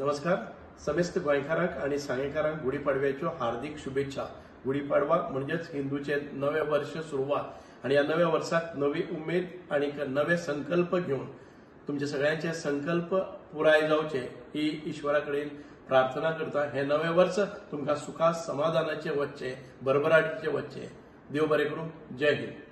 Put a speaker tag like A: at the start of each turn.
A: नमस्कार. समेस्त गोंयकारांक आनी सांगेकारांक गुढीपाडव्याच्यो हार्दिक शुभेच्छा. गुढीपाडवा म्हणजेच हिंदूचे नवे वर्ष सुरवात आनी ह्या नव्या वर्साक नवी उमेद आनी नवे संकल्प घेवन तुमचे सगळ्यांचे संकल्प पुराय जावचे ही ईश्वरा कडेन प्रार्थना करता. हे नवे वर्स तुमकां सुखा समाधानाचे वच्चे, भरभराटीचे वच्चे. देव बरें करूं. जय हिंद.